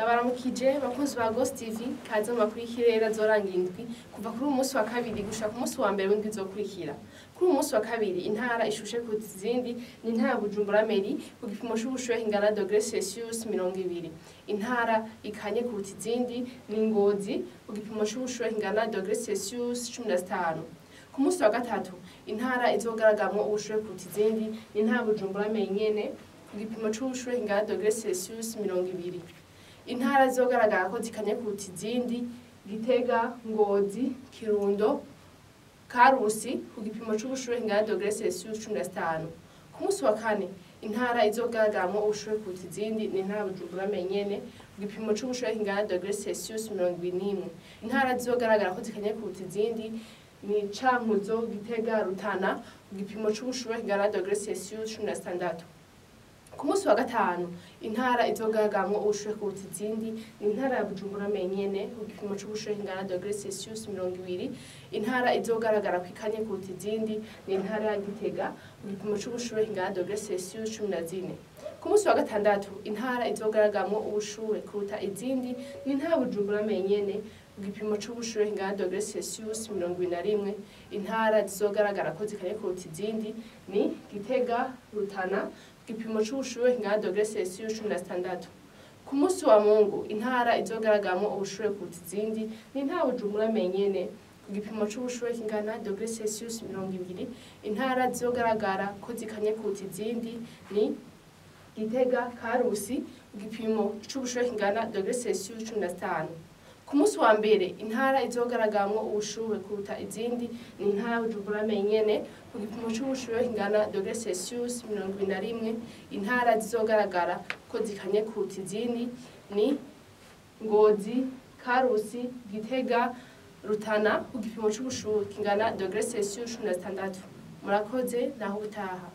Ndabaramukije bakunzi ba Ghost TV, kaze mu makuru y'ikirere azorangira indwi kuva kuri uyu munsi wa kabiri gushika ku munsi wa mbere w'indwi izokurikira. Kuri uyu munsi wa kabiri, intara ishushe kuruta izindi ni intara ya Bujumbura Mairie, ku gipimo c'ubushuhe kingana degré Celsius 20. Intara ikanye kuruta izindi ni Ngozi, ku gipimo c'ubushuhe kingana degré Celsius 15. Ku munsi wa gatatu, intara izogaragaramwo ubushuhe kuruta izindi ni intara ya Bujumbura Mairie nyene, ku gipimo c'ubushuhe kingana degré Celsius 20. Intara zizogaragara ko zikanye kuruta izindi: Gitega, Ngozi, Kirundo, Karusi, ku gipimo c'ubushuhe kingana degré Celsius 15. Ku munsi wa kane, intara izogaragaramwo ubushuhe kuruta izindi ni intara ya Bujumbura Mairie nyene, ku gipimo c'ubushuhe kingana degré Celsius 21. Intara zizogaragara ko zikanye kuruta izindi ni Cankuzo, Gitega, Rutana, ku gipimo c'ubushuhe kingana degré Celsius 16. Ku munsi wa gatanu, intara izogaragaramwo ubushuhe kuruta izindi ni intara ya Bujumbura Mairie nyene, ku gipimo c'ubushuhe kingana degré Celsius 20. Intara izogaragara ko ikanye kuruta izindi ni intara ya Gitega, ku gipimo c'ubushuhe kingana degré Celsius 14. Ku munsi wa gatandatu, intara izogaragaramwo ubushuhe kuruta izindi ni intara ya Bujumbura Mairie nyene, ku gipimo c'ubushuhe kingana degré Celsius 21. Intara zizogaragara ko zikanye kuruta izindi ni Gitega, Rutana, ku gipimo c'ubushuhe kingana degré Celsius 16. Ku munsi wa Mungu, intara izogaragaramwo ubushuhe kuruta izindi ni intara ya Bujumbura Mairie nyene, ku gipimo c'ubushuhe kingana degré Celsius 20. Intara zizogaragara ko zikanye kuruta izindi ni Gitega, Karusi, ku gipimo c'ubushuhe kingana degré Celsius 15. Ku munsi wa mbere, intara izogaragaramwo ubushuhe kuruta izindi ni intara ya Bujumbura Mairie nyene, ku gipimo c'ubushuhe kingana degré Celsius 21. Intara zizogaragara ko zikanye kuruta izindi ni Ngozi, Karusi, Gitega, Rutana, ku gipimo c'ubushuhe kingana degré Celsius 16. Murakoze, naho ubutaha.